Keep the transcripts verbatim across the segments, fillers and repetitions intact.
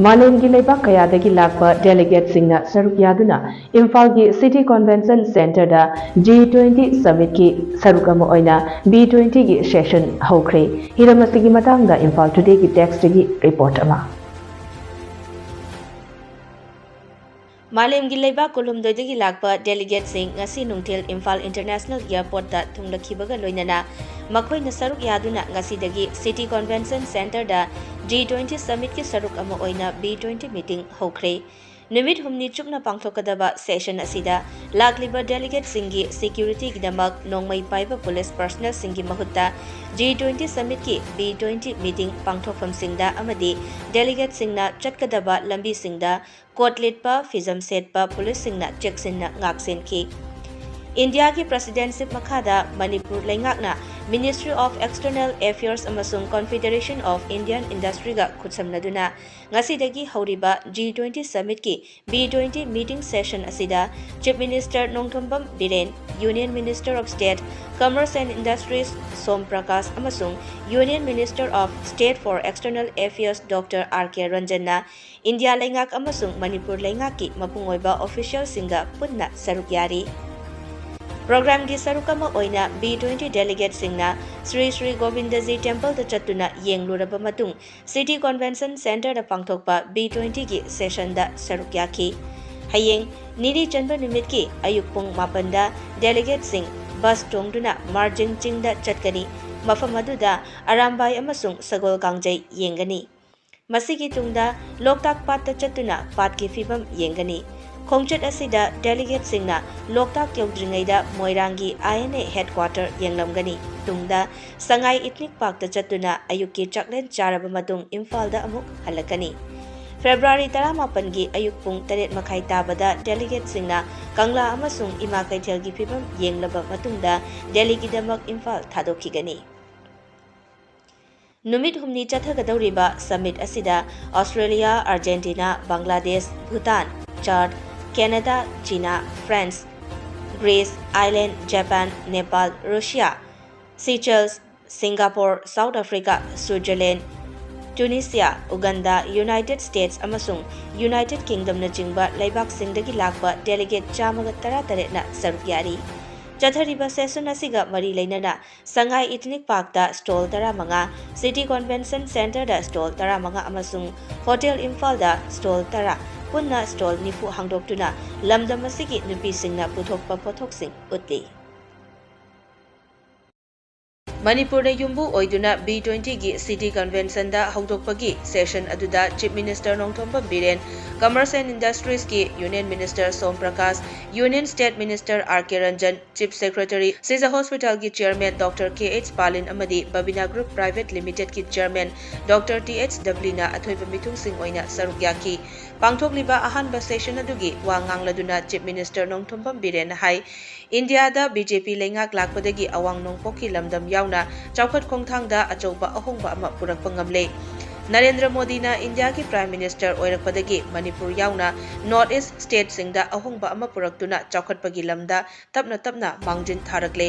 ꯃꯥꯂꯦꯝꯒꯤ ꯂꯩꯕꯥꯛ ꯀꯌꯥꯗꯒꯤ ꯂꯥꯛꯄ delegateꯁꯤꯡꯅ ꯁꯔꯨꯛ ꯌꯥꯗꯨꯅ ꯏꯝꯐꯥꯜꯒꯤ City Convention Centreꯗ G twenty Summitꯀꯤ ꯁꯔꯨꯛ ꯑꯃ ꯑꯣꯏꯅ B twentyꯒꯤ session ꯍꯧꯈ꯭ꯔꯦ꯫ ꯍꯤꯔꯝ ꯑꯁꯤꯒꯤ ꯃꯇꯥꯡꯗ ꯏꯝꯐꯥꯜ Todayꯒꯤ deskꯇꯒꯤ report ꯑꯃ꯫ ꯃꯥꯂꯦꯝꯒꯤ ꯂꯩꯕꯥꯛ ꯀꯨꯟꯍꯨꯝꯗꯣꯏꯗꯒꯤ ꯂꯥꯛꯄ delegateꯁꯤꯡ ꯉꯁꯤ ꯅꯨꯡꯊꯤꯜ ꯏꯝꯐꯥꯜ International Airportꯇ ꯊꯨꯡꯂꯛꯈꯤꯕꯒ ꯂꯣꯏꯅꯅ ꯃꯈꯣꯏꯅ ꯁꯔꯨꯛ ꯌꯥꯗꯨꯅ ꯉꯁꯤꯗꯒꯤ City Convention Centreꯗ G twenty Summitꯀꯤ ꯁꯔꯨꯛ ꯑꯃ ꯑꯣꯏꯅ B twenty meeting ꯍꯧꯈ꯭ꯔꯦ꯫ ꯅꯨꯃꯤꯠ ꯍꯨꯝꯅꯤ ꯆꯨꯞꯅ ꯄꯥꯡꯊꯣꯛꯀꯗꯕ session ꯑꯁꯤꯗ ꯂꯥꯛꯂꯤꯕ delegateꯁꯤꯡꯒꯤ securityꯒꯤꯗꯃꯛ ꯅꯣꯡꯃꯩ ꯄꯥꯏꯕ police personnelꯁꯤꯡꯒꯤ ꯃꯍꯨꯠꯇ G twenty Summitꯀꯤ B twenty meeting ꯄꯥꯡꯊꯣꯛꯐꯝꯁꯤꯡꯗ ꯑꯃꯗꯤ delegateꯁꯤꯡꯅ ꯆꯠꯀꯗꯕ ꯂꯝꯕꯤꯁꯤꯡꯗ coat ꯂꯤꯠꯄ, ꯐꯤꯖꯝ ꯁꯦꯠꯄ policeꯁꯤꯡꯅ ꯆꯦꯛꯁꯤꯟꯅ ꯉꯥꯛꯁꯦꯟꯈꯤ꯫ ꯏꯟꯗꯤꯌꯥꯒꯤ presidency ꯃꯈꯥꯗ ꯃꯅꯤꯄꯨꯔ ꯂꯩꯉꯥꯛꯅ Ministry of External Affairs ꯑꯃꯁꯨꯡ Confederation of Indian Industryꯒ ꯈꯨꯠꯁꯝꯅꯗꯨꯅ ꯉꯁꯤꯗꯒꯤ ꯍꯧꯔꯤꯕ G twenty Summitꯀꯤ B twenty meeting session ꯑꯁꯤꯗ Chief Minister Nongthombam Biren, Union Minister of State, Commerce and Industries ꯁꯣꯝ ꯄ꯭ꯔꯀꯥꯁ ꯑꯃꯁꯨꯡ Union Minister of State for External Affairs Doctor R K ꯔꯟꯖꯟꯅ India ꯂꯩꯉꯥꯛ ꯑꯃꯁꯨꯡ ꯃꯅꯤꯄꯨꯔ ꯂꯩꯉꯥꯛꯀꯤ ꯃꯄꯨꯡ ꯑꯣꯏꯕ officialꯁꯤꯡꯒ ꯄꯨꯟꯅ ꯁꯔꯨꯛ ꯌꯥꯔꯤ꯫ Programꯒꯤ ꯁꯔꯨꯛ ꯑꯃ ꯑꯣꯏꯅ B twenty delegateꯁꯤꯡꯅ ꯁ꯭ꯔꯤ ꯁ꯭ꯔꯤ ꯒꯣꯕꯤꯟꯗꯖꯤ Templeꯗ ꯆꯠꯇꯨꯅ ꯌꯦꯡꯂꯨꯔꯕ ꯃꯇꯨꯡ City Convention Centreꯗ ꯄꯥꯡꯊꯣꯛꯄ B twentyꯒꯤ sessionꯗ ꯁꯔꯨꯛ ꯌꯥꯈꯤ꯫ ꯍꯌꯦꯡ ꯅꯤꯅꯤ ꯆꯟꯕ ꯅꯨꯃꯤꯠꯀꯤ ꯑꯌꯨꯛ ꯄꯨꯡ ꯃꯥꯄꯟꯗ delegateꯁꯤꯡ bus ꯇꯣꯡꯗꯨꯅ ꯃꯥꯔꯖꯤꯡ ꯆꯤꯡꯗ ꯆꯠꯀꯅꯤ꯫ ꯃꯐꯝ ꯑꯗꯨꯗ ꯑꯔꯥꯝꯕꯥꯏ ꯑꯃꯁꯨꯡ ꯁꯒꯣꯜ ꯀꯥꯡꯖꯩ ꯌꯦꯡꯒꯅꯤ꯫ ꯃꯁꯤꯒꯤ ꯇꯨꯡꯗ ꯂꯣꯛꯇꯥꯛ ꯄꯥꯠꯇ ꯆꯠꯇꯨꯅ ꯄꯥꯠꯀꯤ ꯐꯤꯕꯝ ꯌꯦꯡꯒꯅꯤ꯫ ꯈꯣꯡꯆꯠ ꯑꯁꯤꯗ delegateꯁꯤꯡꯅ ꯂꯣꯛꯇꯥꯛ ꯌꯧꯗ꯭ꯔꯤꯉꯩꯗ ꯃꯣꯏꯔꯥꯡꯒꯤ I N A headquarter ꯌꯦꯡꯂꯝꯒꯅꯤ꯫ ꯇꯨꯡꯗ ꯁꯉꯥꯏ Ethnic Parkꯇ ꯆꯠꯇꯨꯅ ꯑꯌꯨꯛꯀꯤ ꯆꯥꯛꯂꯦꯟ ꯆꯥꯔꯕ ꯃꯇꯨꯡ ꯏꯝꯐꯥꯜꯗ ꯑꯃꯨꯛ ꯍꯜꯂꯛꯀꯅꯤ꯫ February ꯇꯔꯥꯃꯥꯄꯟꯒꯤ ꯑꯌꯨꯛ ꯄꯨꯡ ꯇꯔꯦꯠ ꯃꯈꯥꯏ ꯇꯥꯕꯗ delegateꯁꯤꯡꯅ ꯀꯪꯂꯥ ꯑꯃꯁꯨꯡ ꯏꯃꯥ ꯀꯩꯊꯦꯜꯒꯤ ꯐꯤꯕꯝ ꯌꯦꯡꯂꯕ ꯃꯇꯨꯡꯗ ꯗꯦꯜꯂꯤꯒꯤꯗꯃꯛ ꯏꯝꯐꯥꯜ ꯊꯥꯗꯣꯛꯈꯤꯒꯅꯤ꯫ ꯅꯨꯃꯤꯠ ꯍꯨꯝꯅꯤ ꯆꯠꯊꯒꯗꯧꯔꯤꯕ summit ꯑꯁꯤꯗ Australia, Argentina, Bangladesh, Bhutan, Chad, Canada, China, France, Greece, Ireland, Japan, Nepal, Russia, Seychelles, Singapore, South Africa, Switzerland, Tunisia, Uganda, United States ꯑꯃꯁꯨꯡ ꯌꯨꯅꯥꯏꯇꯦꯗ ꯀꯤꯡꯗꯝꯅꯆꯤꯡꯕ ꯂꯩꯕꯥꯛꯁꯤꯡꯗꯒꯤ ꯂꯥꯛꯄ ꯗꯦꯂꯤꯒꯦꯠ ꯆꯥꯝꯃꯒ ꯇꯔꯥꯇꯔꯦꯠꯅ ꯁꯔꯨꯛ ꯌꯥꯔꯤ꯫ ꯆꯠꯊꯔꯤꯕ ꯁꯦꯁꯟ ꯑꯁꯤꯒ ꯃꯔꯤ ꯂꯩꯅꯅ ꯁꯉꯥꯏ ꯏꯊꯅꯤꯛ ꯄꯥꯔꯛꯇ ꯁ꯭ꯇꯣꯜ ꯇꯔꯥꯃꯉꯥ, ꯁꯤꯇꯤ ꯀꯟꯚꯦꯟꯁꯟ ꯁꯦꯟꯇꯔꯗ ꯁ꯭ꯇꯣꯜ ꯇꯔꯥꯃꯉꯥ ꯑꯃꯁꯨꯡ ꯍꯣꯇꯦꯜ ꯏꯝꯐꯥꯜꯗ ꯁ꯭ꯇꯣꯜ ꯇꯔꯥ, ꯄꯨꯟꯅ ꯁ꯭ꯇꯣꯜ ꯅꯤꯐꯨ ꯍꯥꯡꯗꯣꯛꯇꯨꯅ ꯂꯝꯗꯝ ꯑꯁꯤꯒꯤ ꯅꯨꯄꯤꯁꯤꯡꯅ ꯄꯨꯊꯣꯛꯄ ꯄꯣꯠꯊꯣꯛꯁꯤꯡ ꯎꯠꯂꯤ꯫ ꯃꯅꯤꯄꯨꯔꯅ ꯌꯨꯝꯕꯨ ꯑꯣꯏꯗꯨꯅ ꯕꯤ ꯇ꯭ꯋꯦꯟꯇꯤꯒꯤ ꯁꯤꯇꯤ ꯀꯟꯚꯦꯟꯁꯟꯗ ꯍꯧꯗꯣꯛꯄꯒꯤ ꯁꯦꯁꯟ ꯑꯗꯨꯗ chief minister Nongthombam Biren, commerce and ꯏꯟꯗꯁꯇ꯭ꯔꯤꯁꯀꯤ union minister Som Prakash, union state minister R K Ranjan, chief secretary, Shija ꯍꯣꯁꯄꯤꯇꯥꯜꯒꯤ chairman doctor K H Palin ꯑꯃꯗꯤ ꯕꯕꯤꯅꯥ ꯒ꯭ꯔꯨꯞ ꯄ꯭ꯔꯥꯏꯚꯦꯠ ꯂꯤꯃꯤꯇꯦꯗꯀꯤ ꯆꯤꯌꯔꯃꯦꯟ ꯗꯣꯛꯇꯔ ꯇꯤ ꯑꯩꯆ ꯗꯕ꯭ꯂꯤꯅ ꯑꯊꯣꯏꯕ ꯃꯤꯊꯨꯡꯁꯤꯡ ꯑꯣꯏꯅ ꯁꯔꯨꯛ ꯌꯥꯈꯤ꯫ ꯄꯥꯡꯊꯣꯛꯂꯤꯕ ꯑꯍꯥꯟꯕ ꯁꯦꯁꯟ ꯑꯗꯨꯒꯤ ꯋꯥ ꯉꯥꯡꯂꯗꯨꯅ ꯆꯤꯐ ꯃꯤꯅꯤꯁꯇꯔ ꯅꯣꯡꯊꯣꯝꯕꯝ ꯕꯤꯔꯦꯟꯅ ꯍꯥꯏ, ꯏꯟꯗꯤꯌꯥꯗ ꯕꯤ ꯖꯦ ꯄꯤ ꯂꯩꯉꯥꯛ ꯂꯥꯛꯄꯗꯒꯤ ꯑꯋꯥꯡ ꯅꯣꯡꯄꯣꯛꯀꯤ ꯂꯝꯗꯝ ꯌꯥꯎꯅ ꯆꯥꯎꯈꯠ ꯈꯣꯡꯊꯥꯡꯗ ꯑꯆꯧꯕ ꯑꯍꯣꯡꯕ ꯑꯃ ꯄꯨꯔꯛꯄ ꯉꯝꯂꯦ꯫ ꯅꯔꯦꯟꯗ꯭ꯔ ꯃꯣꯗꯤꯅ ꯏꯟꯗꯤꯌꯥꯒꯤ ꯄ꯭ꯔꯥꯏꯝ ꯃꯤꯅꯤꯁꯇꯔ ꯑꯣꯏꯔꯛꯄꯗꯒꯤ ꯃꯅꯤꯄꯨꯔ ꯌꯥꯎꯅ ꯅꯣꯔꯠ ꯏꯁ ꯁ꯭ꯇꯦꯠꯁꯤꯡꯗ ꯑꯍꯣꯡꯕ ꯑꯃ ꯄꯨꯔꯛꯇꯨꯅ ꯆꯥꯎꯈꯠꯄꯒꯤ ꯂꯝꯗ ꯇꯞꯅ ꯇꯞꯅ ꯃꯥꯡꯖꯤꯜ ꯊꯥꯔꯛꯂꯦ꯫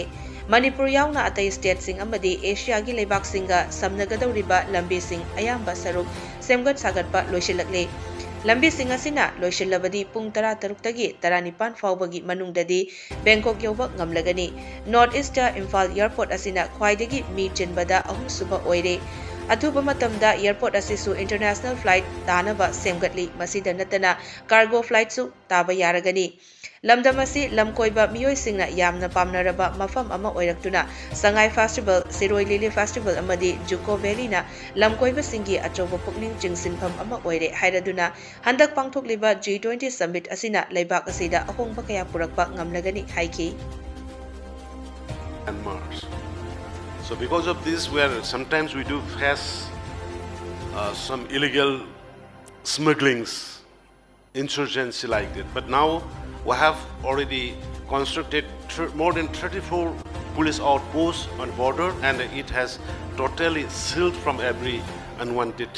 ꯃꯅꯤꯄꯨꯔ ꯌꯥꯎꯅ ꯑꯇꯩ ꯁ꯭ꯇꯦꯠꯁꯤꯡ ꯑꯃꯗꯤ ꯑꯦꯁꯤꯌꯥꯒꯤ ꯂꯩꯕꯥꯛꯁꯤꯡꯒ ꯁꯝꯅꯒꯗꯧꯔꯤꯕ ꯂꯝꯕꯤꯁꯤꯡ ꯑꯌꯥꯝꯕ ꯁꯔꯨꯛ ꯁꯦꯝꯒꯠ ꯁꯥꯒꯠꯄ ꯂꯣꯏꯁꯤꯜꯂꯛꯂꯦ꯫ ꯂꯝꯕꯤꯁꯤꯡ ꯑꯁꯤꯅ ꯂꯣꯏꯁꯤꯜꯂꯕꯗꯤ ꯄꯨꯡ ꯇꯔꯥꯇꯔꯨꯛꯇꯒꯤ ꯇꯔꯥꯅꯤꯄꯥꯟ ꯐꯥꯎꯕꯒꯤ ꯃꯅꯨꯡꯗꯗꯤ ꯕꯦꯡꯀꯣꯛ ꯌꯧꯕ ꯉꯝꯂꯒꯅꯤ꯫ ꯅꯣꯔꯠ ꯏꯁꯇ ꯏꯝꯐꯥꯜ ꯑꯦꯌꯔꯄꯣꯔꯠ ꯑꯁꯤꯅ ꯈ꯭ꯋꯥꯏꯗꯒꯤ ꯃꯤ ꯆꯤꯟꯕꯗ ꯑꯍꯨꯝꯁꯨꯕ ꯑꯣꯏꯔꯦ꯫ ꯑꯊꯨꯕ ꯃꯇꯝꯗ ꯑꯦꯌꯔꯄꯣꯔꯠ ꯑꯁꯤꯁꯨ ꯏꯟꯇꯔꯅꯦꯁꯅꯦꯜ ꯐ꯭ꯂꯥꯏꯠ ꯇꯥꯅꯕ ꯁꯦꯝꯒꯠꯂꯤ꯫ ꯃꯁꯤꯗ ꯅꯠꯇꯅ ꯀꯥꯔꯒꯣ ꯐ꯭ꯂꯥꯏꯠꯁꯨ ꯇꯥꯕ ꯌꯥꯔꯒꯅꯤ꯫ ꯂꯝꯗꯝ ꯑꯁꯤ ꯂꯝꯀꯣꯏꯕ ꯃꯤꯑꯣꯏꯁꯤꯡꯅ ꯌꯥꯝꯅ ꯄꯥꯝꯅꯔꯕ ꯃꯐꯝ ꯑꯃ ꯑꯣꯏꯔꯛꯇꯨꯅ ꯁꯉꯥꯏ ꯐꯦꯁꯇꯤꯚꯦꯜ, ꯁꯤꯔꯣꯏ ꯂꯤꯂꯤ ꯐꯦꯁꯇꯤꯚꯦꯜ ꯑꯃꯗꯤ ꯖꯨꯀꯣ ꯚꯦꯂꯤꯅ ꯂꯝꯀꯣꯏꯕꯁꯤꯡꯒꯤ ꯑꯆꯧꯕ ꯄꯨꯛꯅꯤꯡ ꯆꯤꯡꯁꯤꯟꯐꯝ ꯑꯃ ꯑꯣꯏꯔꯦ ꯍꯥꯏꯔꯗꯨꯅ ꯍꯟꯗꯛ ꯄꯥꯡꯊꯣꯛꯂꯤꯕ ꯖꯤ ꯇ꯭ꯋꯦꯟꯇꯤ ꯁꯃꯤꯠ ꯑꯁꯤꯅ ꯂꯩꯕꯥꯛ ꯑꯁꯤꯗ ꯑꯍꯣꯡꯕ ꯀꯌꯥ ꯄꯨꯔꯛꯄ ꯉꯝꯂꯒꯅꯤ ꯍꯥꯏꯈꯤ꯫ Myanmar. So because of this, where sometimes we do face uh, some illegal smugglings, insurgency like that, but now we have already constructed thr- more than thirty-four police outposts on border, and it has totally sealed from every unwanted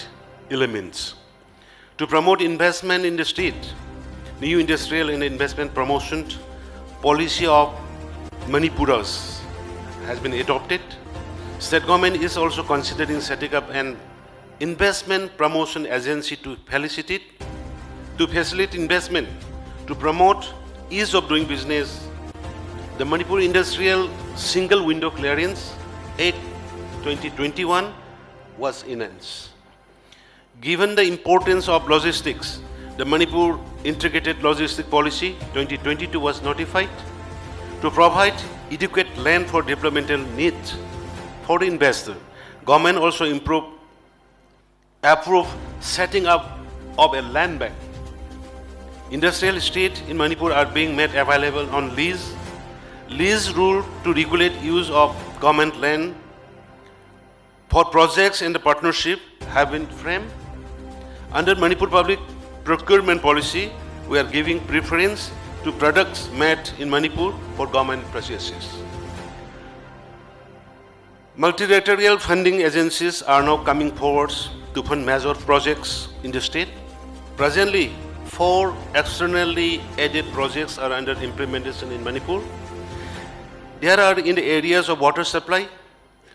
elements. To promote investment in the state, new industrial and investment promotion policy of Manipuras has been adopted. State government is also considering setting up an Investment Promotion Agency to facilitate, to facilitate investment, to promote ease of doing business. The Manipur Industrial Single Window Clearance Act twenty twenty-one was enhanced. Given the importance of logistics, the Manipur Integrated Logistic Policy twenty twenty-two was notified to provide adequate land for developmental needs for the investor. Government also improved, approved setting up of a land bank. Industrial estate in Manipur are being made available on lease. Lease rule to regulate use of government land for projects and the partnership have been framed. Under Manipur Public Procurement Policy, we are giving preference to products made in Manipur for government purchases. Multilateral funding agencies are now coming forward to fund major projects in the state. Presently, four externally aided projects are under implementation in Manipur. They are in the areas of water supply,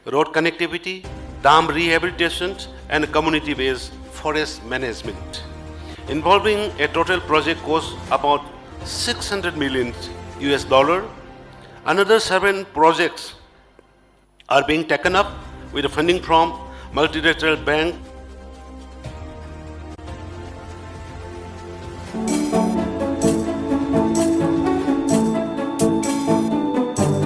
road connectivity, dam rehabilitation, and community-based forest management, involving a total project cost about six hundred million U S dollar. Another seven projects are being taken up with funding from Multilateral Bank